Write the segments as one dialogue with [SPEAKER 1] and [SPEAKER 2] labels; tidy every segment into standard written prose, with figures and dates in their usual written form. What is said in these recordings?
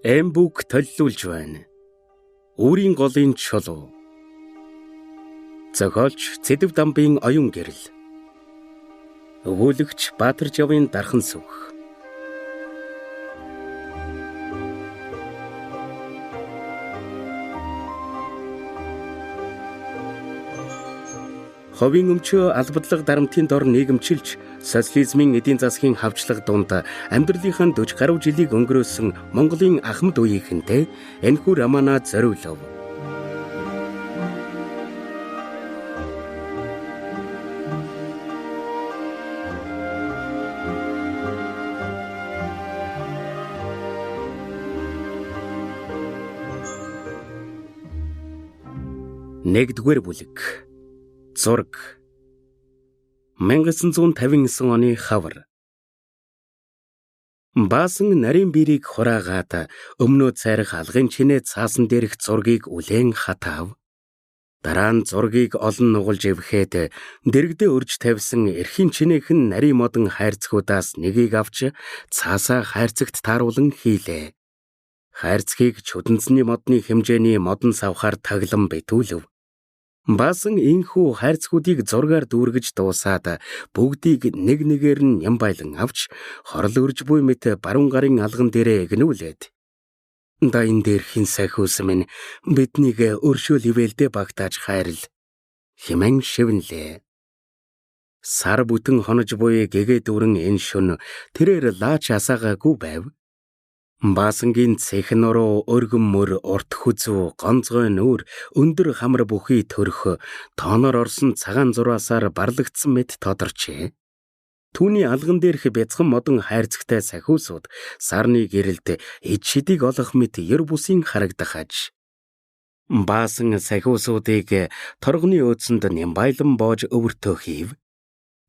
[SPEAKER 1] Эмбүк төллүүлж байна. Үүрийн голын чулуу. Зохиолч Цэдэв дамбын оюун гэрэл. Өгүүлэгч Баатаржавын дархан сүх. Ховын өмчөө албадлага дарамтын дор нийгэмчилж, социализмын эдийн засгийн хавчлага дунд амьдралынхаа 40 гаруй жилийг өнгөрөөсөн Монголын ахмад үеийнхэнтэй энэхүү романаа зориулав. Нэгдүгээр бүлэг. Зураг. 1959 оны хавар. Баасан нарийн бирийг хураагаад өмнөө цайрах алгын чинээ цаасан дээрх зургийг үлээн хатаав. Дараа нь зургийг олон нугалж эвхэд дэрэгдээ өрж тавьсан эрхийн чинээхэн нарийн модон хайрцагуудаас нэгийг авч цаасаа хайрцагт тааруулан хийлээ. Хайрцгийг чүдэнцний модны хэмжээний модон савхаар таглан битүүлв. Баасан энхүү хайрцагуудыг зургаар дүүргэж дуусаад бүгдийг нэг нэгээр нь нямбайлан авч хорол өрж буй мэт баруун гарын алган дээрээ эгнүүлээд дайн дээр хин сахиус минь биднийг өршөөл ивэлдэ багтааж хайрл хэмээн шивнэлээ. Сар бүтэн хонож буй гэгээ дүүрэн энэ шөнө тэрээр лаач асаагаагүй байв. Баасангийн цэх нуруу, өргөн мөр, урт хүзүү, гонцгой нүүр, өндөр хамар бүхий төрх, тооноор орсон цагаан зураасаар барлагдсан мэт тодорчээ. Түүний алган дээрх бяцхан модон хайрцагтай сахиусууд сарны гэрэлд эд шидийг олох мэт ер бусын харагдах аж. Баасан сахиусуудыг торгоны өөдсөнд нямбайлан боож өвөртөө хийв.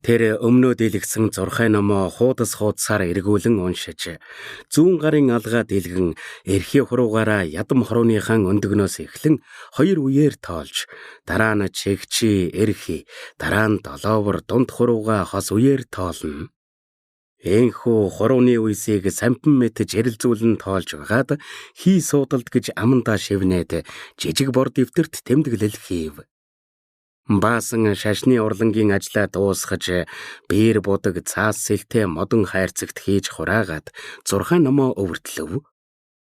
[SPEAKER 1] Тэр өмнөө дийлгсэн зурхай номоо хуудас хуудсаар эргүүлэн уншиж, зүүн гарын алгаа дийлгэн эрхий хуруугаараа ядам хорооныхаа өндөгнөөс эхлэн хоёр үеэр тоолж, дараа нь чигчи, эрхий, дараа нь долоовор дунд хуруугаа хос үеэр тоолно. Энхүү хурууны үесийг сампин мэт жирэлзүүлэн тоолж байгаад хий суудалд гэж амандаа шивнээд жижиг бор дэвтэрт тэмдэглэл хийв. Баасан шашны урлангийн ажлаа дуусгаж, биер будаг цаас сэлтэй модон хайрцагт хийж хураагаад зурхай номоо өвөртлөв.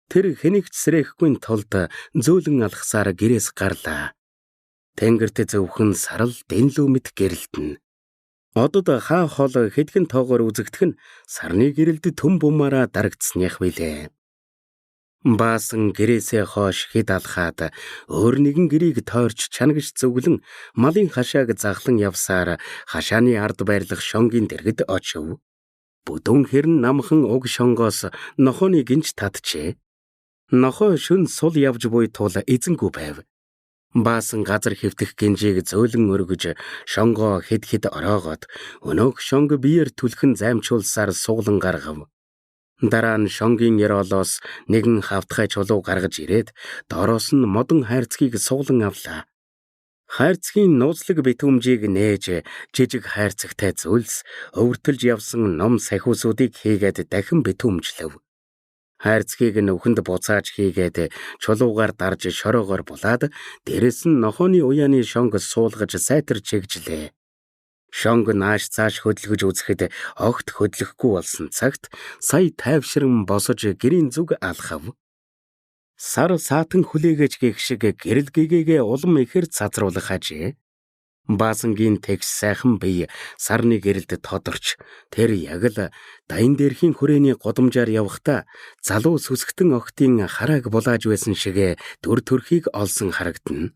[SPEAKER 1] Тэр хэнийг ч сэрэхгүй тулд зөөлөн алхасаар гэрээс гарлаа. Тэнгэрт зөвхөн сарал дэнлүү мэт гэрэлтэнэ. Одод хаа хол хэдхэн тоогоор үзэгдэх нь сарны гэрэлд төм бумаараа дарагдсаных билээ. Баасан гэрээсээ хойш хэд алхаад өөр нэгэн гэрийг тойрч чанагш зүглэн малын хашааг заглан явсаар хашааны ард байрлах шонгийн дэргэд очив. Бүдүүн хэрэн намхан уг шонгоос нохооны гинж татжээ. Нохой шөн сул явж буй тул эзэнгүй байв. Баасан газар хэвтэх гинжийг зөөлөн өргөж шонгоо хэд хэд ороогоод өнөөх шонг биеэр түлхэн займчуулсаар суглан гаргав. Дараа нь шонгийн ёроолоос нэгэн хавтгай чулуу гаргаж ирээд доороос нь модон хайрцгийг суглан авлаа. Хайрцгийн нууцлаг битүүмжийг нээж жижиг хайрцагтай зүйлс өвөртөлж явсан ном сахиусуудыг хийгээд дахин битүүмжлэв. Хайрцгийг нүхэнд буцааж хийгээд чулуугаар дарж шороогоор булаад дээрэс нь нохооны уяаны шонг суулгаж сайтар чигжлээ. Шонг нааш цааш хөдөлгөж үзэхэд огт хөдлөхгүй болсон цагт сая тайвшран босож гэрийн зүг алхав. Сар саатан хүлээгэж гэх шиг гэрэл гэгээгээ улам ихээр цазруулах ажээ. Баасангийн тэгш сайхан бие сарны гэрэлд тодорч тэр яг л даян дээрхийн хүрээний гудамжаар явахдаа залуу сүсгтэн охтын харааг булааж байсан шигэ дүр төрхийг олсон харагдана.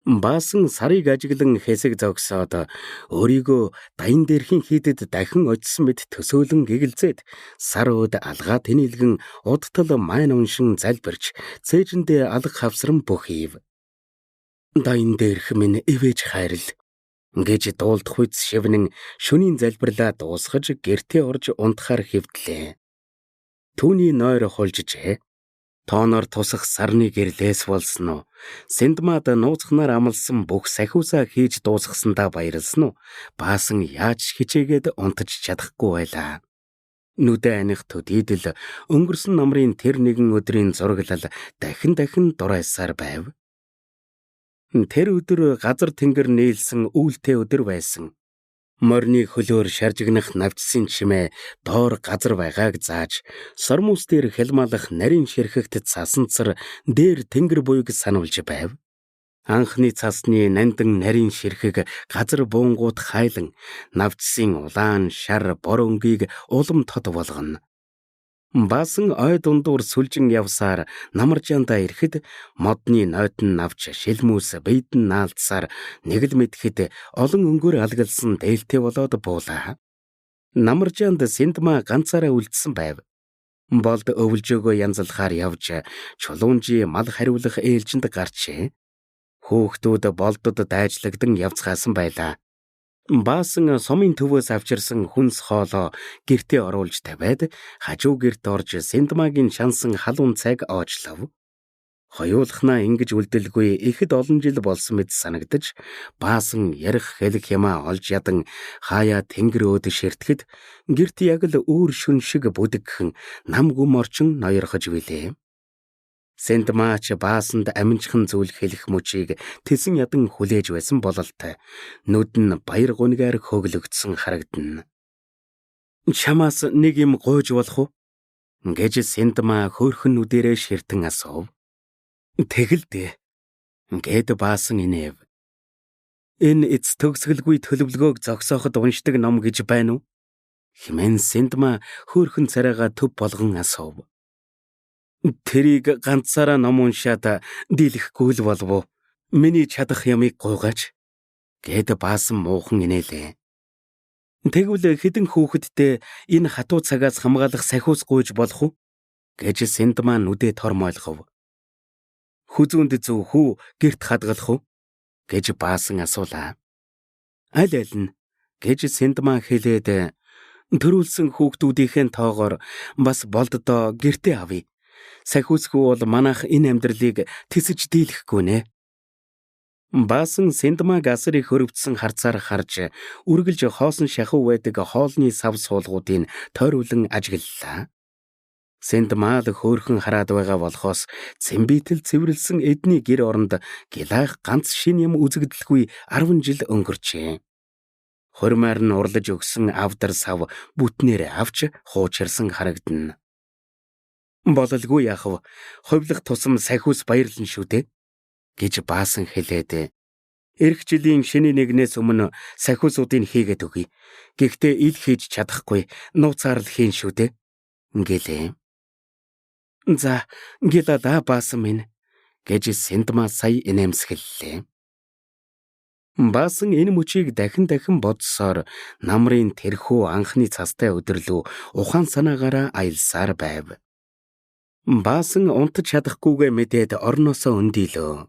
[SPEAKER 1] Баасан сарыг ажиглан хэсэг зогсоод өөрийгөө даян дээрхийн хийдэд дахин очсон мэт төсөөлөн гэгэлзээд сар өөд алгаа тэнэлгэн удтал майн уншин залбирч цээжиндээ алга хавсран бөхийв. Даян дээрх минь ивэж хайрл гэж дуулдах үз шивнэн шөнийн залбирлаа дуусгаж гэртээ орж унтахаар хэвдлээ. Түүний нойр хулжжээ. Тооноор тусах сарны гэрлээс болсон уу? Сэндмад нууцхнаар амлсан бүх сахиусаа хийж дуусгасандаа баярлсан уу? Баасан яаж хичээгээд унтаж чадахгүй байлаа. Нүдэ аних төдийдэл өнгөрсөн намрын тэр нэгэн өдрийн зураглал дахин дахин дурайсаар байв. Тэр өдөр газар тэнгэр нийлсэн үйлтэй өдөр байсан. Морины хөлөөр шаржигнах навчсын чимээ доор газар байгааг зааж, сормуус дээр хялмаалах нарийн ширхэгт цасанцар дээр тэнгэр буйг сануулж байв. Анхны цасны нандин нарийн ширхэг газар буунгууд хайлан навчсын улаан шар бор өнгийг улам тод болгоно. Баасан ой дундуур сүлжин явсаар намаржаандаа ирэхэд модны нойтон навч шилмүүс бийдэн наалдсаар нэг л мэдхэд олон өнгөөр алгалсан дээлтэй болоод буулаа. Намаржаанд Сэндмаа ганцаараа үлдсэн байв. Болд өвлжөөгөө янзлахаар явж чулуунжи мал хариулах ээлжинд гарчээ. Хүүхдүүд болдод дайжлагдан явцгаасан байлаа. Баасан сумын төвөөс авчирсан хүнс хоолоо гэртээ оруулж тавиад хажуу гэрт орж Сэндмагийн шансан халуун цайг оожлов. Хоёулахнаа ингэж үлдэлгүй ихэд олон жил болсон мэт санагдаж Баасан ярих хэлэх юмаа олж ядан хаяа тэнгэр өөд ширтгэд гэрт яг л үүр шүн шиг бүдэгхэн нам гүм орчин ноёрхож билээ. Сэндмаач Баасанд аминчхан зүйл хэлэх мөчийг тэсэн ядан хүлээж байсан бололтой нүд нь баяр гунигаар хөглөгдсөн харагдана. Чамаас нэг юм гуйж болох уу? Гэж Сэндмаа хөөрхөн нүдэрээ ширтэн асуув. Тэгэл дээ. Гэд Баасан инээв. Энэ эц төгсгөлгүй төлөвлөгөөг зогсооход уншдаг ном гэж байна уу? Хэмээн Сэндмаа хөөрхөн царайгаа төв болгон асуув. Тэрийг ганцаараа ном уншаад дийлэхгүй л болов уу? Миний чадах ямыг гуйгаач гэд Баасан муухан инээлээ. Тэгвэл хэдэн хүүхэдтэй энэ хатуу цагаас хамгаалах сахиус гуйж болох уу? Гэж Сэндмаа нүдээ тормойлгов. Хүзүүнд зүүх үү, гэрт хадгалах уу? Гэж Баасан асуулаа. Аль аль нь гэж Сэндмаа хэлээд төрүүлсэн хүүхдүүдийнхээ тоогоор бас болддоо гэртээ авъя. Сахиусгүй бол манайх энэ амьдралыг тэсэж дийлэхгүй нэ. Баасан Сэндмааг асар их хөрөвдсөн харцаар харж үргэлж хоосон шахуу байдаг хоолны сав суулгуудыг тойруулан ажиглалаа. Сэндмаа л хөөрхөн хараад байгаа болохоос цэмбитэл цэвэрлсэн эдний гэр оронд гилайх ганц шин юм үзэгдэлгүй 10 жил өнгөрчээ. Хурмаар нь урлаж өгсөн авдар сав бүтнээр авч хуучирсан харагдана. Бололгүй яах вэ? Хувилах тусам сахиус баярлан шүү дээ гэж Баасан хэлээд эх жилийн шинэ нэгнээс өмнө сахиусуудыг хийгээд өгье. Гэхдээ ил хийж чадахгүй нууцаар л хийн шүү дээ гэлээ. За гилалаа Баасан минь гэж Сэндмаа сая инээмсэглэлээ. Баасан энэ мөчийг дахин дахин бодсоор намрын тэрхүү анхны цастай өдөрлөө ухаан санаагаараа аялсаар байв. Баасан унтаж чадахгүйгээ мэдээд орноосоо өндийлөө.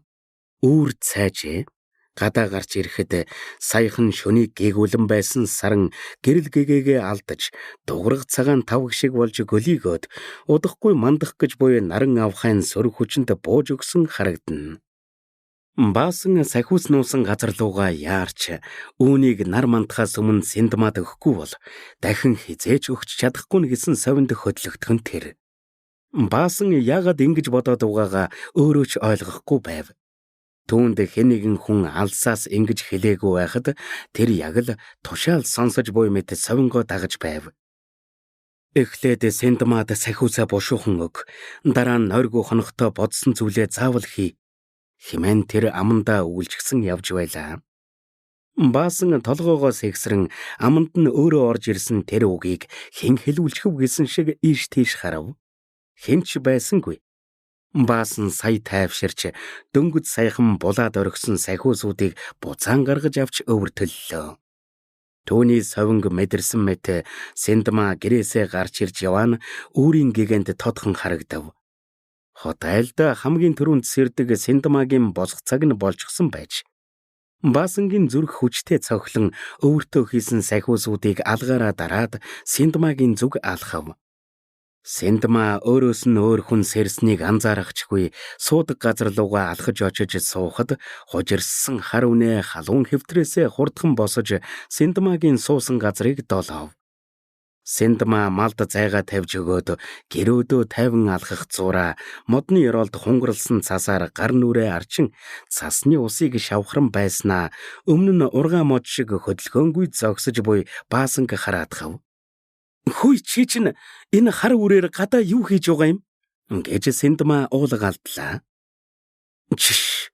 [SPEAKER 1] Үүр цайжээ. Гадаа гарч ирэхэд саяхан шөнийг гээгүүлэн байсан саран гэрэл гэгээгээ алдаж дуграг цагаан тавг шиг болж гөлийгөөд удахгүй мандах гэж буй наран авхайн сөрөг хүчинд бууж өгсөн харагдана. Баасан сахиус нуусан газар руугаа яарч үүнийг нар мандахаас өмнө Сэндмаад өгөхгүй бол дахин хизээч өгч чадахгүй нь гэсэн совинд хөдлөгдөх нь тэр. Баасан яагаад ингэж бодоод байгаагаа өөрөө ч ойлгохгүй байв. Түүнд хэн нэгэн хүн алсаас ингэж хэлээгүй байхад тэр яг л тушаал сонсож буй мэт совингоо дагаж байв. Эхлээд Сэндмаад сахиусаа бушуухан өг. Дараа нь нойргүй хоногтой бодсон зүйлээ заавал хий хэмээн тэр амандаа өгүүлжгсэн явж байлаа. Баасан толгоогоо сэгсрэн аманд нь өөрөө орж ирсэн тэр үгийг хэн хэлүүлчихв гэсэн шиг ийш тийш харав. Хэн ч байсангүй. Баасан сая тайвширч дөнгөж саяхан булаад орхисон сахиусуудыг буцаан гаргаж авч өвөртөллөө. Түүний совинг мэдэрсэн мэт Сэндмаа гэрээсээ гарч ирж яваа нь үүрийн гэгэнд тодхон харагдав. Хот айлд хамгийн түрүүнд сэрдэг Сэндмагийн босох цаг нь болчихсон байж. Баасангийн зүрх хүчтэй цохилон өвөртөө хийсэн сахиусуудыг алгаараа дараад Сэндмагийн зүг алхав. Сэндмаа өөрөөс нь өөр хүн сэрснийг анзаарахчгүй суудаг газар руугаа алхаж очиж суухад хужирссан хар үнэ халуун хэвтрээсээ хурдхан босож Сэндмагийн суусан газрыг долоов. Сэндма малд зайгаа тавьж өгөөд гэрөөдөө тайван алхах зураа модны ёроолд хунгарлсан цасаар гар нүрээ арчин цасны усыг шавхран байснаа өмнө нь ургаан мод шиг хөдөлгөөнгүй зогсож буй Баасанг хараадхав. Хүй, чи чинь энэ хар үрээр гадаа юу хийж байгаа юм? Гэж Сэндма уулга алдлаа. Чиш,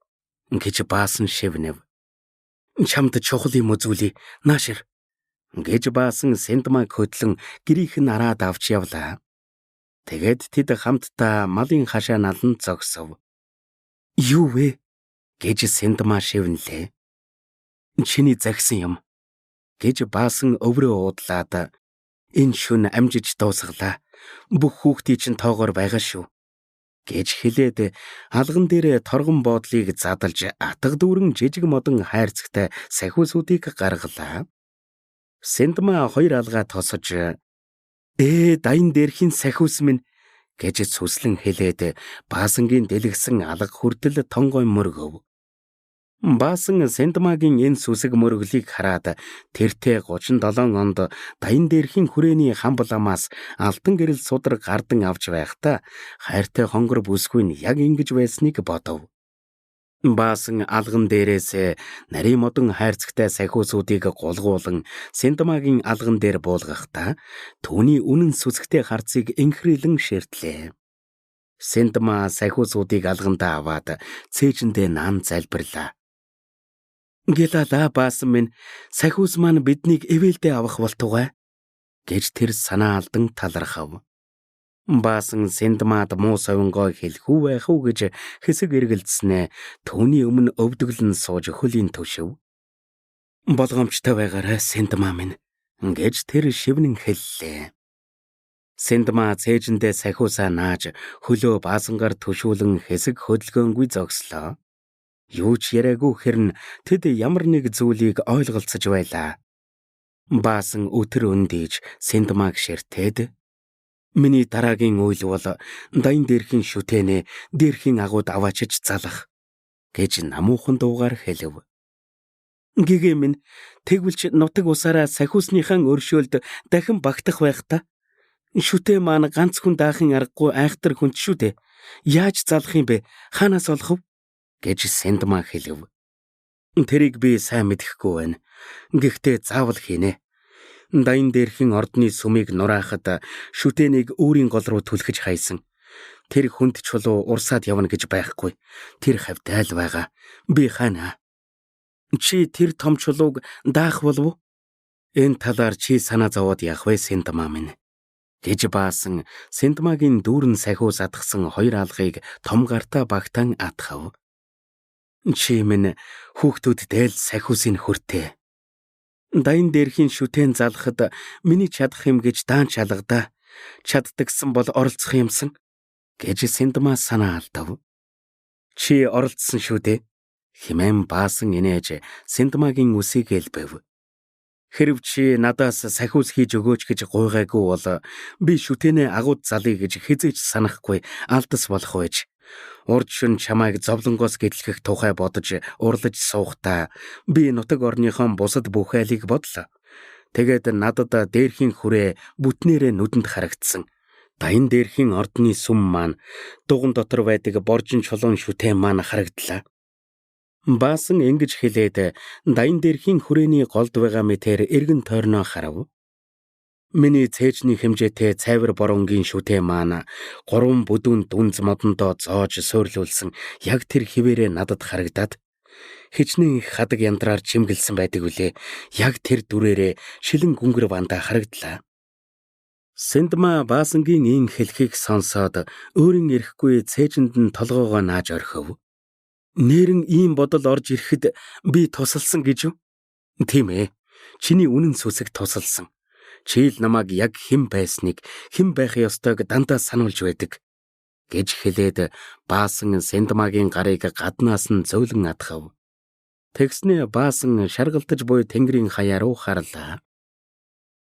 [SPEAKER 1] гэж Баасан шивнэв. Чамд чухал юм үзүүлье. Наашир, гэж Баасан Сэндмаг хөдлөн гэрийнх нь араад авч явлаа. Тэгээд тэд хамтдаа малын хашаа налан зогсов. Юу вэ? Гэж Сэндма шивнэлээ. Чиний загсан юм, гэж Баасан өврөө уудлаад энэ шүн амжиж дуусгалаа. Бүх хүүхдий чинь тоогоор байгаа шүү, гэж хэлээд алган дээр торгон боодлыг задалж атга дүүрэн жижиг модон хайрцагтай сахиусуудыг гаргалаа. Сэндма хоёр алгаа тосож даян дээрхийн сахиус минь гэж сүслэн хэлээд Баасангийн дэлгэсэн алга хүртэл тонгой мөргөв. Баасан Сэндмагийн энэ сүсэг мөрөглийг хараад тэртээ 37 онд даян дээрхийн хүрээний хамбламаас алтан гэрэл судар гардан авч байхдаа хайртай хонгор бүсгүй нь яг ингэж байсныг бодов. Баасан алган дээрээс нарийн модон хайрцагтай сахиусуудыг гулгуулан Сэндмагийн алган дээр буулгахдаа түүний үнэн сүсгтэй харцыг инхрийлэн ширтлээ. Сэндма сахиусуудыг алгандаа аваад цээжиндээ наан залбирлаа. Гэлала Баасан минь, сахиус маань биднийг эвээлдээ авах болтугай, гэж тэр санаа алдан талархав. Баасан Сэндмад муу совингоо хэлэх үү байх уу гэж хэсэг эргэлзснээ түүний өмнө өвдөглөн сууж хөлийн төшөв. Болгоомжтой байгаарай, Сэндма минь, гэж тэр шивнэн хэллээ. Сэндма цээжиндээ сахиусаа нааж хөлөө Баасангаар төшүүлэн хэсэг хөдөлгөөнгүй зогслоо. Юу ч яриаггүй хэрн тэд ямар нэг зүйлийг ойлголцож байлаа. Баасан өтөр өндийж Сэндмаг ширтээд миний дараагийн үйл бол даян дээрхийн шүтэнэ дээрхийн агууд аваачиж залах, гэж намуухан дуугаар хэлв. Гэгээ минь, тэгвэл ч нутаг усаараа сахиусныхаа өршөөлд дахин багтах байх та. Шүтээ маань ганц хүн даахын аргагүй айхтар хүн ч шүү дээ. Яаж залах юм бэ? Хаанаас олох вэ? Гэж Сэндма хэлв. Тэрийг би сайн мэдэхгүй байна. Гэхдээ заавал хийнэ. Даян дээрхэн ордны сүмийг нураахад шүтээнийг өөрийн гол руу түлхэж хайсан. Тэр хүнд чулуу урсаад явна гэж байхгүй. Тэр хавьтай л байгаа. Би хайна. Чи тэр том чулууг даах болов уу? Энэ талаар чи санаа зовоод явах вэ, Сэндма минь? Гэж Баасан Сэндмагийн дүүрэн сахиус атгсан хоёр алгыг том гартаа багтаан атгав. Чи минь хүүхдүүдтэй л сахиусыг хүртээ. Даян дээрхийн шүтэн залхад миний чадах юм гэж даан чалгадаа. Чаддагсан бол оролцох юмсан, гэж Сэндма санаа алдав. Чи оролцсон шүү дээ, хэмээн Баасан инээж Сэндмагийн үсийг элбэв. Хэрв чи надаас сахиус хийж өгөөч гэж гуйгаагүй бол би шүтэнэ агууд залъя гэж хэзээ ч санахгүй алдас болох байж. Урд шөн чамайг зовлонгоос гэтлэх тухай бодож урлаж суухдаа би нутаг орныхон бусад бүх айлыг бодлоо. Тэгээд надад дээрхийн хүрээ бүтнээрээ нүдэнд харагдсан. Даян дээрхийн ордны сүм маань дуган дотор байдаг боржин чулуун шүтэн маань харагдлаа. Баасан ингэж хэлээд даян дээрхийн хүрээний голд байгаа мэтээр эргэн тойрноо харав. Миний цээжний хэмжээтэй цайвар боронгийн шүтээ маань гурван бүдүүн дүнз модондоо зоож суурлуулсан яг тэр хിവэрээ надад харагдаад хичнээн их хадаг яндраар чимгэлсэн байдаг үлээ. Яг тэр дүрээрээ шилэн гүнгэр бандаа харагдлаа. Сэндма Баасангийн ийн хэлхийг сонсоод өөрийн эрэхгүй цээжинд нь толгоогоо нааж орхив. Нэрэн ийм бодол орж ирэхэд би тусалсан гэж юу? Тийм ээ. Чиний үнэн сүсэг тусалсан. Чи л намайг яг хэн байсныг, хэн байх ёстойг дандаа сануулж байдаг, гэж хэлээд Баасан Сэндмагийн гарыг гаднаас нь зөөлөн атгав. Тэгснээ Баасан шаргалтаж буй тэнгэрийн хаяа руу харлаа.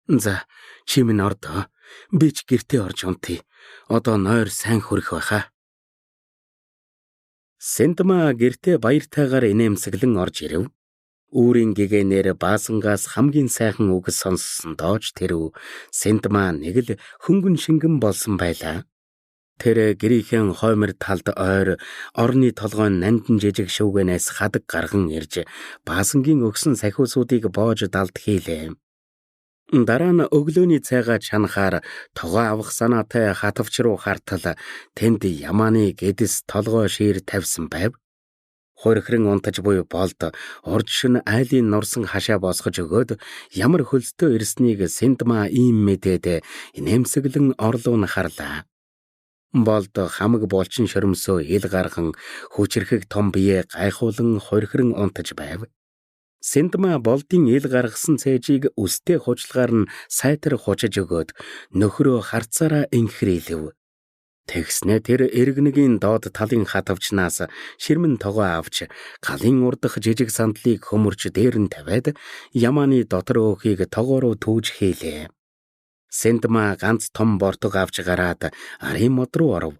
[SPEAKER 1] За, чи минь ордоо. Би ч гэртээ орж унтъя. Одоо нойр сайн хүрэх байхаа. Сэндма гэртээ баяртайгаар инээмсэглэн орж ирэв. Үүрийн гэгээнээр Баасангаас хамгийн сайхан үг сонссон дооч тэрв Сэндмаа нэг л хөнгөн шингэн болсон байлаа. Тэр гэрийнхэн хоймор талд ойр орны толгойн нандин жижиг шүүгэнээс хадаг гарган ирж Баасангийн өгсөн сахиусуудыг боож далд хийлээ. Дараа нь өглөөний цайгаа чанахаар тогоо авах санаатай хатавч руу хартал тэнд Ямааны гэдэс толгой шиир тавьсан байв. Хуйрхрэн унтаж буй Болд урд шөнө айлын нурсан хашаа босгож өгөөд ямар хөлстэй ирснийг Сэндмаа ийм мэдээд нэмсэглэн орлоо нь харлаа. Болд хамаг булчин шөрмсөө ил гарган хүчрхэг том бие гайхуулан хуйрхрэн унтаж байв. Сэндмаа Болдын ил гаргасан цээжийг өстэй хужлагаар нь сайтар хужиж өгөөд нөхрөө харцаараа инхрийлэв. Тэгснэ тэр иргэнэгийн доод талын хатавчнаас ширмэн тогоо авч галын урдах жижиг сандлыг хөмөрч дээр нь тавиад Ямааны дотор өөхийг тогоо руу түүж хийлээ. Сэндмаа ганц том бортог авч гараад арын мод руу оров.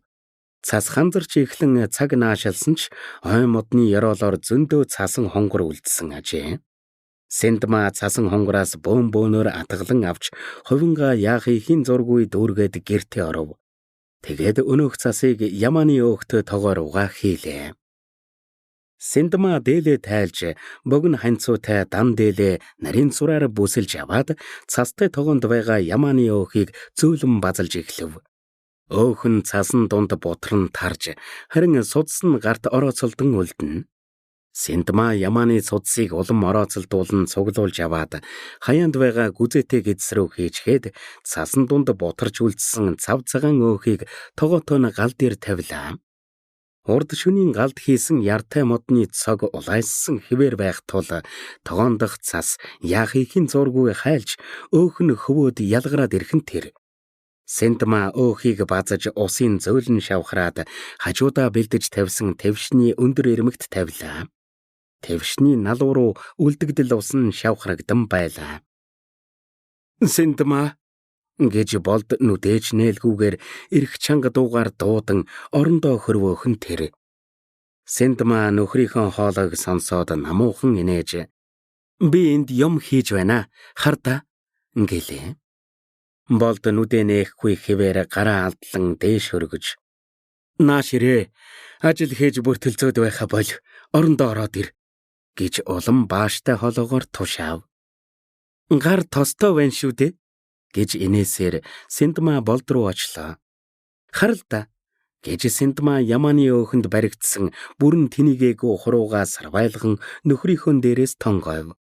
[SPEAKER 1] Цас ханзарч эхлэн цаг наашилсан ч ой модны ёроолоор зөндөө цасан хонгор үлдсэн ажээ. Сэндмаа цасан хонгороос бөөн бөөнөр атгалан авч хувингаа яахын зургүй дүүргээд гэртээ оров. Тэгээд өнөөх цасыг Ямааны өөхтөө тогоор угаа хийлээ. Сэндмаа дээлээ тайлж богино ханьцуутай дан дээлээ нарийн цураар бүсэлж аваад цастай тогоонд байгаа Ямааны өөхийг зөөлөн базалж эхлэв. Өөх нь цасан дунд бутран тарж харин судас нь гарт орооцолдон үлдэнэ. Сэндмаа Ямааны судсыг улам орооцолдуулан цуглуулж аваад хаяанд байгаа гүзээтэй гэдэс рүү хийчгээд цасан дунд бутарч үлдсэн цав цагаан өөхийг тогоотой нь гал дээр тавилаа. Урд шөнийн галд хийсэн яртай модны цог улайссан хിവэр байх тул тогоон дах цас яахын зургүй хайлж өөх нь хөвөөд ялгараад ирэх нь тэр. Сэндмаа өөхийг базаж усын зөөлөн шавхраад хажуудаа бэлдэж тавьсан твшний өндөр ирмэгт тавилаа. Твшний налуу руу үлдэгдэл ус нь шавхрагдан байлаа. Сэндмаа гэж Болд нүдээч нээлгүүгээр эрх чанга дуугаар дуудан орондоо хөрвөөхөн тэр. Сэндмаа нөхрийнхөө хоолойг сонсоод намуухан инээж би энд юм хийж байна хар да гэлээ. Болд нүдээ нээхгүй хэвээр гараа алдлан дээш хөргөж нааш ирээ ажил хийж бүртэлзөөд байха бол орондоо ороод ир гэж улам бааштай хоолоогоор тушаав. Гар тостой байна шүү дээ гэж инээсээр Сэндмаа Болд руу очлоо. Харал да гэж Сэндмаа Ямааны өөхөнд баригдсан бүрэн тэнийгээгүй хуруугаа сарвайлган нөхрийнхөө дээрээс тонгойв.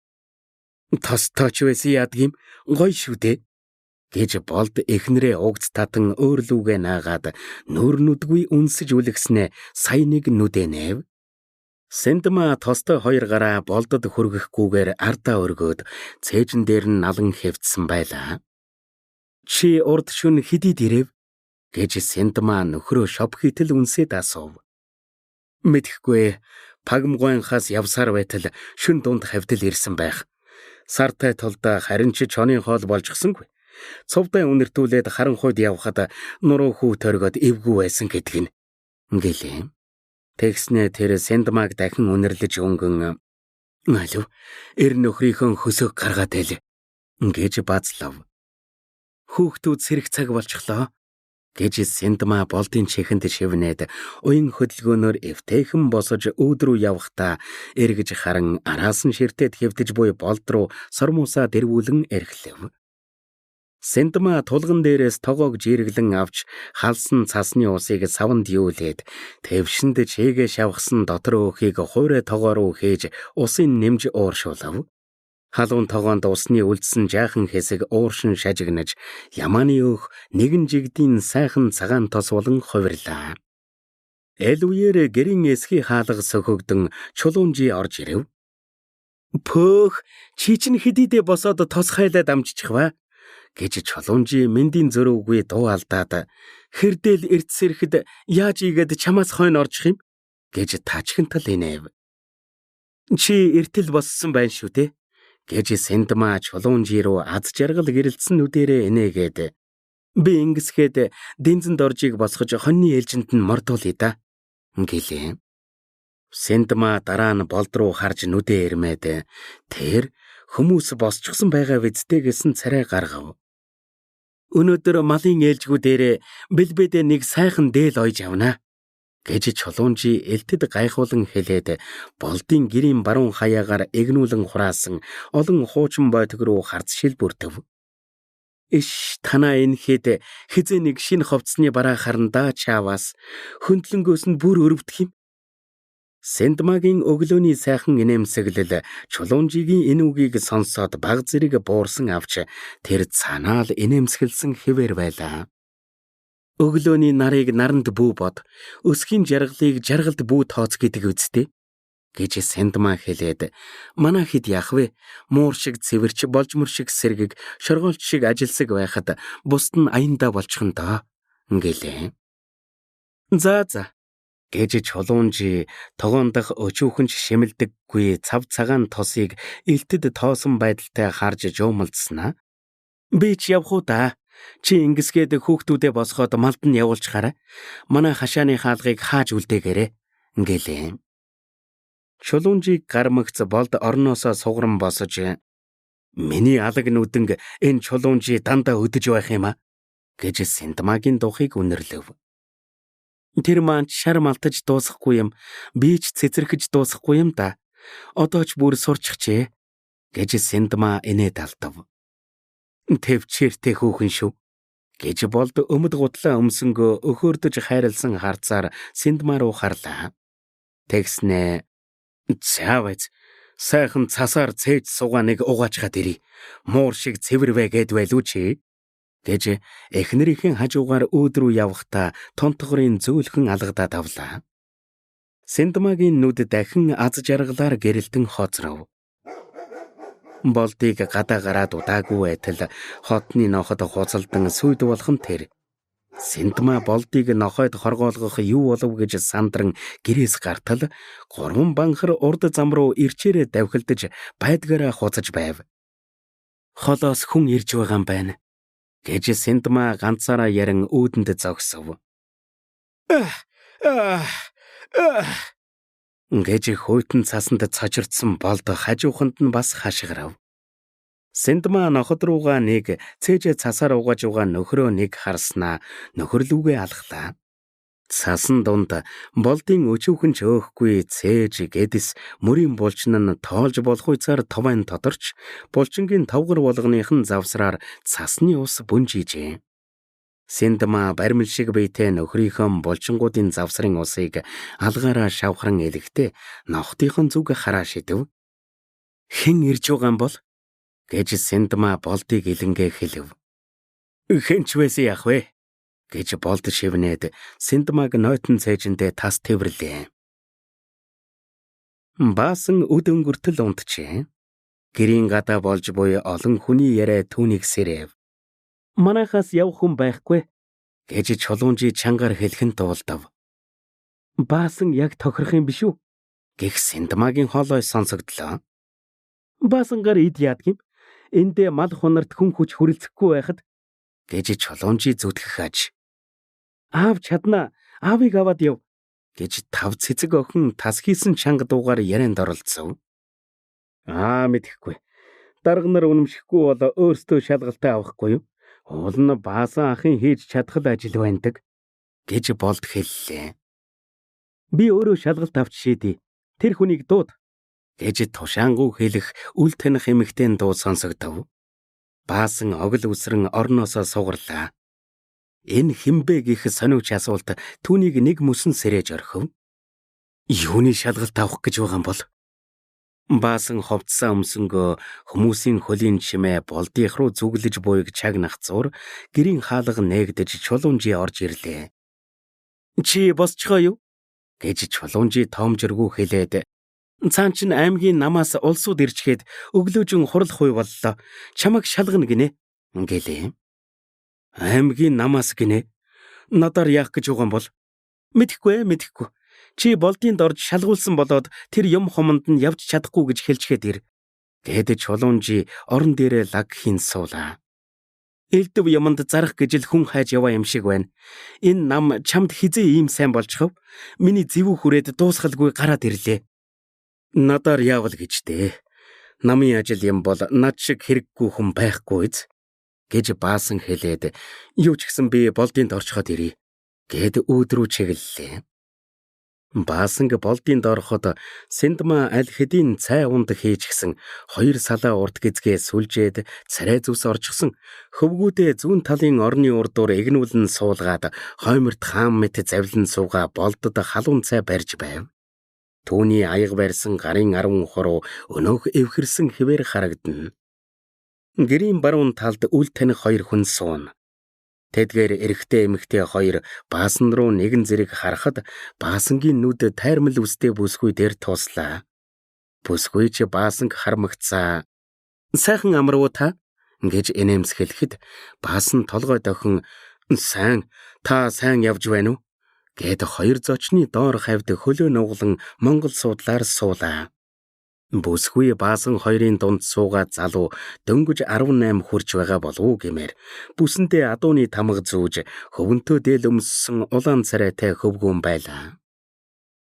[SPEAKER 1] Тостойч байсан яадаг юм гоё шүү дээ гэж Болд эхнэрээ угц татан өөрлүүгээ наагаад нүүр нүдгүй үнсэж үлгснээ сая нэг нүдэ нээв. Сэндмаа тостой хоёр гараа Болдод хүргэхгүйгээр ардаа өргөөд цээжин дээр нь налан хэвтсэн байлаа. Чи урд шөнө хэдийд ирэв гэж Сэндмаа нөхрөө шоп хийтэл үнсээд асуув. Мэдэхгүй пагмгойнхаас явсаар байтал шүн дунд хавдал ирсэн байх. Сартай тулд харин чи чонын хоол болжсонгүй. Цувдаа үнэртүүлээд харанхуйд явхад нуруу хүү төргөд эвгүй байсан гэдэг нь гэлээ. Тэгснээ тэр Сэндмааг дахин үнэрлэж өнгөн алив эр нөхрийнхөө хөсөөг гаргаад айл гэж базлав. Хүүхдүүд сэрэх цаг болчихлоо гэж Сэндмаа Болдын чихэнд шивнээд уян хөдөлгөөнөөр эвтэйхэн босож үүд рүү явхдаа эргэж харан араас нь ширтээд хэвтэж буй Болд руу сормуусаа дэрвүүлэн эрхлэв. Сэндмаа тулган дээрээс тогоог жирэглэн авч халсан цасны усыг саванд юулээд твшинд чээгээ шавхсан дотор өөхийг хуурай тогоо руу хийж усын нэмж ууршуулав. Халуун тогоонд усны үлдсэн жаахан хэсэг ууршин шажигнаж Ямааны өөх нэгэн жигдийн сайхан цагаан тос болон хувирлаа. Эл үеэр гэрийн эсхий хаалга сөхөгдөн чулуунжи орж ирэв. Пөөх чи чинь хэдийдээ босоод тос хайлаад амжчих ва гэж чулуунжи мэндийн зөрүүгүй дуу алдаад хэрдэл эртс ирэхэд яаж ийгээд чамаас хойно орчих юм гэж тачхинтал инээв. Чи эртэл боссон байна шүү дээ гэж Сэндмаа чулуунжи рүү аз жаргал гэрэлтсэн нүдэрээ инээгээд би ингэсгээд дэнзэн доржийг босгож хоньны ээлжинд нь мордуулъя да гэлээ. Сэндма дараа нь болд руу харж нүдэ эрмээд тэр хүмүүс босчихсон байгаа визтэй гэсэн царай гаргав. Өнөөдөр малын ээлжгүү дээрээ бэлбэдэ нэг сайхан дээл ойж авна гэж чулуунжи элтэд гайхуулан хэлээд болдын гэрийн баруун хаяагаар эгнүүлэн хураасан олон хуучин бойтог руу харц шилбүртэв. Иш танаа энэ хэд хизээ нэг шинэ хувцсны бараа харандаа чаавас хөндлөнгөөс нь бүр өрөвдөх юм. Сэндмагийн өглөөний сайхан инээмсэглэл чулуунжигийн энэ үгийг сонсоод баг зэрэг буурсан авч тэр цанаал инээмсэглсэн хэвээр байлаа. Өглөөний нарыг наранд бүү бод, өсгийн жаргалыг жаргалд бүү тооц гэдэг үсттэй гэж Сэндма хэлээд манай хэд яах вэ? Муур шиг цэвэрч, болжмор шиг сэргэг, шоргоолч шиг ажилсаг байхад бусд нь аяндаа болчихно доо гэлээ. За за гэж чулуунжи тогоон дах өчүүхэн ч шимэлдэггүй цав цагаан тосыг элтэд тоосон байдалтай харж жуумалдснаа. Би ч явах уу да. Чи ингэсгээд хүүхдүүдээ босгоод малд нь явуулж хараа. Манай хашааны хаалгыг хааж үлдээгээрэй гэлээ. Чулуунжиг гармагц болд орноосоо сугаран босож миний алаг нүдэнг энэ чулуунжи дандаа өдөж байх юм а гэж Сэндмагийн духыг үнэрлэв. Тэр маань шар малтаж дуусахгүй юм. Би ч цэцэрхэж дуусахгүй юм да. Одоо ч бүр сурчихжээ гэж Сэндма инээд алдав. Тэвчээртэй хүүхэн шүү гэж болд өмд гутлаа өмсөнгөө өхөөрдөж хайрлсан харцаар Сэндма руу харлаа. Тэгснэ заавэц сайхан цасаар цээж суугаа нэг угаачгаад ирье. Муур шиг цэвэр вэ гэд байлуу чи гэж эхнэрийнхэн хажуугаар үүд рүү явхдаа тонтогрын зөөлхөн алгадаад авлаа. Сэндмагийн нүд дахин аз жаргалаар гэрэлтэн хоцров. Болдыг гадаа гараад удаагүй байтал хотны ноход хуцалдан сүйд болгон тэр. Сэндма болдыг нохойд хоргоолгох юу болов гэж сандран гэрээс гартал гурван банхар урд зам руу ирчээрээ давхилдаж байдгаараа хуцаж байв. Холоос хүн ирж байгаа юм байна гэж Сэндма ганцаараа ярин үүдэнд зогсов. Гэж хөйтөн цасанд цочирдсан болд хажууханд нь бас хашгирав. Сэндма ноход руугаа нэг цээжээ цасаар угааж байгаа нөхрөө нэг харснаа нөхөрлүүгээ алхлаа. Цасан дунд болдын өчүүхэн ч өөхгүй цээж гэдэс мөрийн булчин нь тоолж болохуйцаар товайн тодорч булчингийн тавгар болгоных нь завсраар цасны ус бүнжижээ. Сэндма баримл шиг биетэй нөхрийнхөө булчингуудын завсрын усыг алгаараа шавхран элэхдээ нохтынхон зүг хараа шидэв. Хэн ирж байгаа юм бол гэж Сэндма болдыг илэнгээ хэлэв. Хэн ч байсан яах вэ? Гэж болд шивнээд Сэндмаг нойтон цээжиндээ тас тэвэрлээ. Баасан үд өнгөртөл унтжээ. Гэрийн гадаа болж буй олон хүний яриа түүнийг сэрэв. Манайхаас явах хүн байхгүй гэж чулуунжи чангаар хэлхэн дуулдав. Баасан яг тохирох юм биш үү? Гэх Сэндмагийн хоолой сонсогдлоо. Баасангаар эд яадаг юм? Эндээ мал хунарт хүн хүч хүрэлцэхгүй байхад гэж чулуунжи зүтгэх аж. Аав чадна. Аавыг аваад яв гэж тав цэцэг охин тас хийсэн чанга дуугаар ярианд оролцов. Аа мэдэхгүй. Дарга нар үнэмшихгүй бол өөрсдөө шалгалтаа авахгүй юу? Уул нь баасан ахын хийж чадах л ажил байдаг гэж болд хэллээ. Би өөрөө шалгалт авч шийдье. Тэр хүнийг дууд гэж тушаангу хэлэх үл таних эмэгтэйн дуу сонсогдов. Баасан огл үсрэн орноосоо сугарлаа. Энэ хинбэ гэх сониуч асуулт түүнийг нэг мөсөн сэрэж орхив. Юуны шалгалт авах гэж байгаа юм бол? Баасан ховцсон өмсөнгөө хүмүүсийн хөлийн чимээ болдынх руу зүглэж буйг чагнах зур гэрийн хаалга нээгдэж чулуунжи орж ирлээ. Чи босчхоо юу? гэж чулуунжи тоомжиргүй хэлээд цаан чин аймгийн намаас улсууд ирчгээд өглөөжин хурлах үе боллоо. Чамайг шалгана гинэ гэлээ. Аймгийн намаас гинэ. Надаар яах гэж байгаа юм бол? Мэдэхгүй мэдэхгүй. Чи болдын дорж шалгуулсан болоод тэр юм хуманд нь явж чадахгүй гэж хэлчихэд ир. Гээд чулуунжи орон дээрээ лаг хийн суулаа. Элдв юмд зарах гэж л хүн хайж яваа юм шиг байна. Энэ нам чамд хизээ ийм сайн болчихов? Миний зэвүү хүрээд дуусгалгүй гараад ирлээ. Надаар яавал гэж дээ. Намын ажил юм бол над шиг хэрэггүй хүн байхгүй биз? Гэж баасан хэлээд юу ч гэсэн би болдын орчход ирье гэд үүд рүү чиглэлээ. Баасанг болдын доорход Сэндма аль хэдийн цай унд хийчихсэн хоёр салаа урт гизгээ сүлжээд царай зүс орчихсон хөвгүүдээ зүүн талын орны урдуур эгнүүлэн суулгаад хойморт хаан мэт завлан суугаа болдод халуун цай барьж байв. Түүний аяга барьсан гарын 10 хуруу өнөөх эвхэрсэн хэвээр харагдана. Гэрийн баруун талд үл таних хоёр хүн сууна. Тэдгээр эрэгтэй эмэгтэй хоёр баасан руу нэгэн зэрэг харахад баасангийн нүд тайрмал үстэй бүсгүй дээр туслаа. Бүсгүй ч баасанг хармагцаа. "Сайхан амарв уу та?" гэж инээмсэглэхэд баасан толгой дохин "Сайн, та сайн явж байна уу?" гэд хоёр зочны доор хавьд хөлөө нуглан монгол суудлаар суулаа. Бүсгүй баасан хоёрын дунд суугаа залуу дөнгөж 18 хүрч байгаа болов уу гэмээр бүсэндээ адууны тамга зүүж хөвөнтөө дээл өмссөн улаан царайтай хөвгүүн байлаа.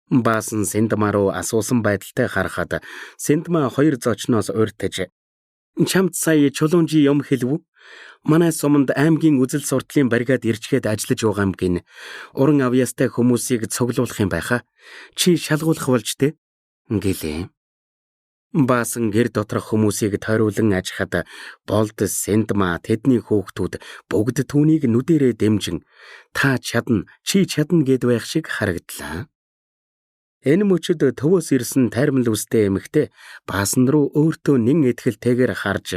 [SPEAKER 1] Баасан Сэндма руу асуусан байдалтай харахад Сэндма хоёр зочноос урьтаж "Чамд сая чулуунжи юм хэлв үү? Манай суманд аймгийн үзэл суртлын бригад ирчгээд ажиллаж байгаа юм гин. Уран авьяастай хүмүүсийг цуглуулах юм байхаа. Чи шалгуулах болж тэ?" гэлээ. Баасан гэр доторх хүмүүсийг тойруулан ажихад болд Сэндма тэдний хүүхдүүд бүгд түүнийг нүдэрээ дэмжин та чадна, чи чадна гэд байх шиг харагдлаа. Энэ мөчөд төвөөс ирсэн тайрмал үстэй эмэгтэй баасан руу өөртөө нэн итгэлтэйгээр харж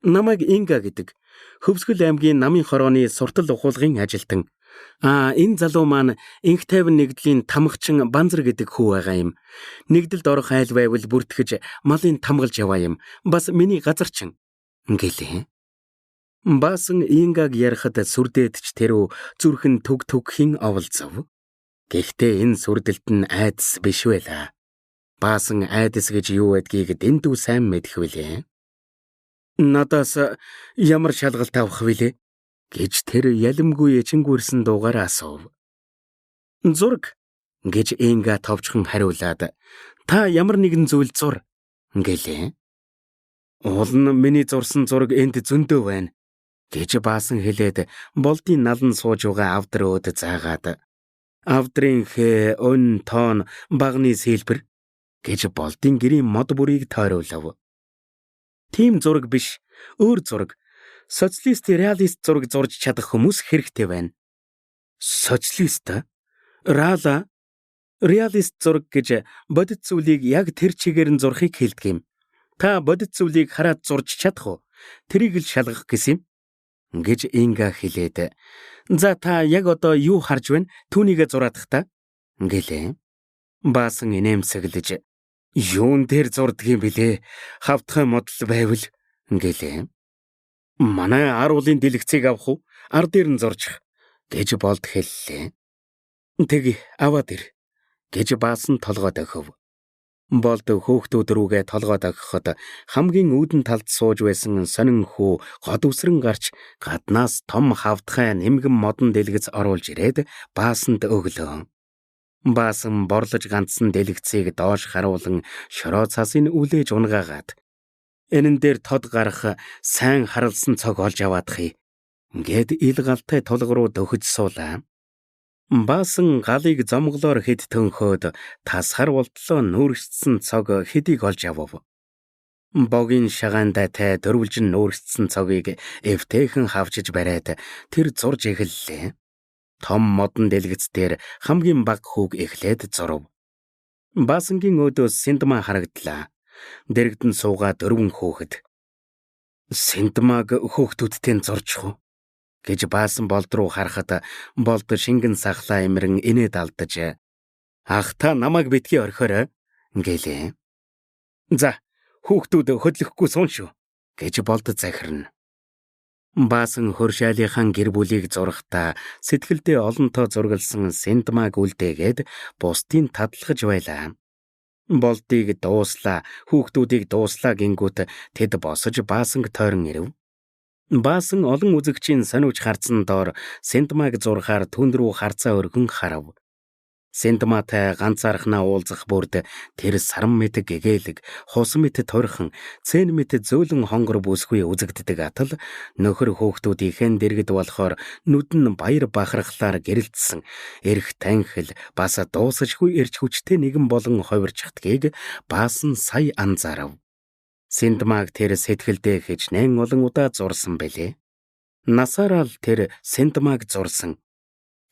[SPEAKER 1] "Намайг Инга гэдэг. Хөвсгөл аймгийн намын хорооны суртал ухуулгын ажилтан. А энэ залуу маань инх тайван нэгдлийн тамгачин Банзар гэдэг хүү байгаа юм. Нэгдэлд орох айл байвал бүртгэж малын тамгалж яваа юм. Бас миний газарчин" гэлээ. Баасан Ингаг ярихад сүрдээд ч тэрүү зүрхэн түг түгхийн оволцов. Гэхдээ энэ сүрдэлт нь айдас биш байлаа. Баасан айдас гэж юу байдгийг дэндүү сайн мэдэх билээ. "Надаас ямар шалгалт авах вүлээ?" гэж тэр ялимгүй ячингүүрсэн дуугаар асуув. "Зураг" гэж Инга товчхон хариулаад "Та ямар нэгэн зүйл зур" гэлээ. "Уул нь миний зурсан зураг энд зөндөө байна" гэж баасан хэлээд болдын налан сууж байгаа авдар өөд заагаад "Авдрын хэ, өн, тоон, багны сэлбэр" гэж болдын гэрийн мод бүрийг тойруулав. "Тийм зураг биш, өөр зураг. Социалист реалист зураг зурж чадах хүмүүс хэрэгтэй байна." "Социалист? Рала? Реалист зураг гэж бодит зүйлийг яг тэр чигээр нь зурхыг хэлдэг юм. Та бодит зүйлийг хараад зурж чадах уу? Тэрийг л шалгах гэсэн юм" гэж Инга хэлээд "За та яг одоо юу харж байна? Түүнийгээ зураадах та" гэлээ. Баасан инээмсэглэж "Юун дээр зурдаг юм бilé? Хавтгай модал байвал" гэлээ. "Манай ар уулын дэлгэцийг авах уу? Ар дээр нь зурчих" гэж болд хэллээ. "Тэг аваад ир" гэж баасан толгой дохив. Болд хөөхтүүд рүүгээ толгой дохиход хамгийн үүдэн талд сууж байсан сонин хүү год үсрэн гарч гаднаас том хавтгай нэмгэн модон дэлгэц оруулж ирээд баасанд өглөө. Баасан борлож ганцсан дэлгэцийг доош харуулан шороо цасыг үлээж унгаагаад "Энэ дээр тод гарах сайн харалсан цог олж аваадах" гэд ил галтай тулга руу дөхөж суулаа. Баасан галыг зомглоор хэд төнхөөд тасхар болтлоо нүүрсдсэн цог хэдийг олж авав. Богийн шагаандаа тай дөрвөлжин нүүрсдсэн цогийг эвтэйхэн хавчиж бариад тэр зурж эхэллээ. Том модон дэлгэц дээр хамгийн бага хүүг эхлээд зурв. Баасангийн өөдөөс Сэндма харагдлаа. Дэрэгдэн суугаа дөрвөн хөөхд. "Сэндмаг хөөхтүүдтэй зурчих уу?" гэж баасан болд руу харахад болд шингэн сахлаа эмрэн инээд алдаж "Ах та намайг битгий орхиорой" гэлээ. "За хүүхдүүд хөдлөхгүй суун шүү" гэж болд захирна. Баасан хөршаалынхаа гэр бүлийг зурхтаа сэтгэлдээ олонтоо зургалсан Сэндмаг үлдээгээд бусдын тадлахж байлаа. Болдыг дууслаа, хүүхдүүдийг дууслаа гингүүт тэд босож баасанг тойрон ирэв. Баасан олон үзэгчийн сониуч харцсан доор Синдмаг зурхаар түн рүү харцаа өргөн харав. Синдматай ганцаархнаа уулзах бүрд тэр саран мэт гэгээлэг, хус мэт турхан, цэн мэт зөөлөн хонгор бүсгүй үзэгддэг атал нөхөр хөөхтүүдийнхэн дэргэд болохоор нүд нь баяр бахархлаар гэрэлтсэн, эрх танхил бас дуусашгүй эрч хүчтэй нэгэн болон хувирчихдгийг Баасан сая анзаарав. Синдмаг тэр сэтгэлдээ хичнээн олон удаа зурсан билээ. Насаараа л тэр Синдмаг зурсан.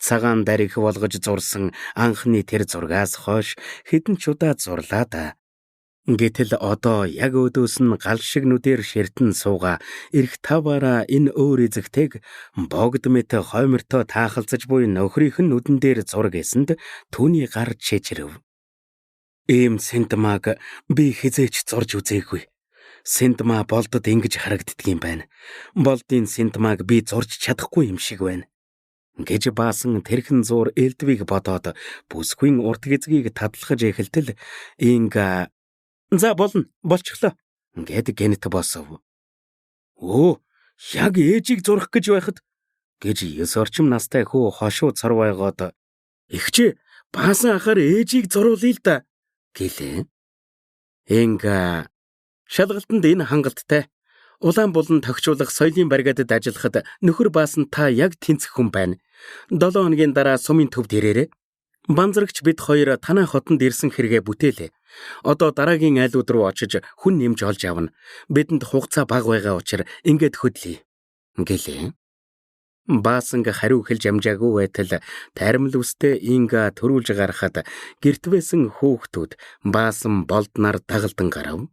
[SPEAKER 1] Цагаан дарих болгож зурсан анхны тэр зургаас хойш хэдэн ч удаа зурлаа да. Гэтэл одоо яг өөдөөс нь гал шиг нүдээр ширтэн суугаа эрх таваараа энэ өөр эзэгтэйг богд мэт хоймортой таахалцаж буй нөхрийнх нь нүдэн дээр зураг эсэнд түүний гар чичрэв. Ийм Синдмаг би хизээч зурж үзээгүй. Синдма болдод ингэж харагддаг юм байна. Болдын Синдмаг би зурж чадахгүй юм шиг байна гэж баасан тэрхэн зуур элдвийг бодоод бүсгүйн урт гэзгийг тадлахж эхэлтэл Инга "За болно, болчихлоо" гэд гэнэт босов. "Өө, яг ээжийг зурах гэж байхад" гэж 9 орчим настай хүү хошуу цорвойгоод "Эгчээ, баасан ахаар ээжийг зуруулъя л да" гэлээ. Инга "Шалгалтанд энэ хангалттай. Улаан булан тохижуулах соёлын бригадад ажиллахад нөхөр баасан та яг тэнцэх хүн байна. 7 хоногийн дараа сумын төвд ирээрэй. Банзрагч бид хоёр танай хотонд ирсэн хэрэгээ бүтээлээ. Одоо дараагийн айлууд руу очиж хүн нэмж олж авна. Бидэнд хугацаа бага байгаа учраас ингээд хөдлөе" гэлээ. Баасанг хариу хэлж амжаагүй байтал тайрмал үстэй Инга төрүүлж гарахад гэрт байсан хөөхтүүд баасан болднаар дагалдан гарав.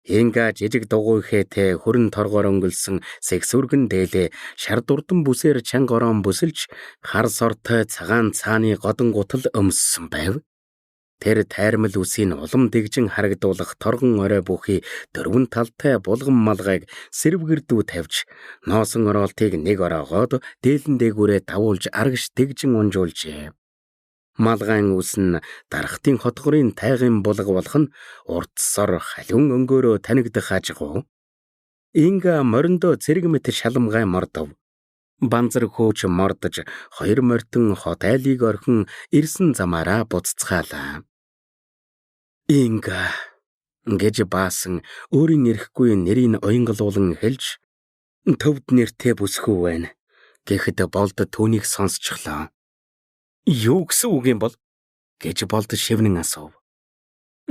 [SPEAKER 1] Инга жижиг дугуй хээтэй хөрөн торгоор өнгөлсөн сэгсүргэн дээлээ шар дурдан бүсээр чанга ороон бүсэлж хар сортой цагаан цааны годон гутал өмссөн байв. Тэр тайрмал үсийг улам дэгжин харагдуулах торгон орой бүхий дөрвөн талтай булган малгайг сэрвгэрдүү тавьж ноосон ороолтыг нэг ороогоод дээлэн дээгүүрээ давуулж арагш дэгжин унжуулжээ. Малгайн үс нь дархтын хотгорын тайгын булга болох нь урт сор халиун өнгөөрөө танигдах ажгүй. Инга мориндоо цэрэг мэт шаламгай мордов. Банзар хөөч мордож хоёр морьтон хот айлыг орхин ирсэн замаараа буцацгаалаа. "Инга" гэж баасан өөрийн эрэхгүй нэрийг уянгалуулан хэлж "Төвд нэртэй бүсгүй байна" гэхэд болд түүнийг сонсчихлоо. "Юу гэсэн үг юм бол?" гэж болд шивнэн асуув.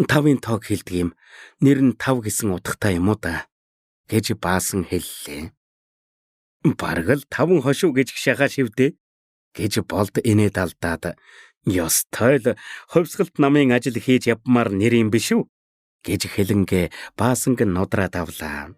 [SPEAKER 1] "Тавын тоог хэлдэг юм. Нэр нь тав гэсэн утгатай юм уу да?" гэж баасан хэллээ. "Бараг л таван хошуу гэж гшаахаа шивдээ" гэж болд инээд алдаад "Ёстой л хувьсгалт намын ажил хийж явмаар нэр юм биш үү?" гэж хэлэнгээ баасанг нудраад авлаа.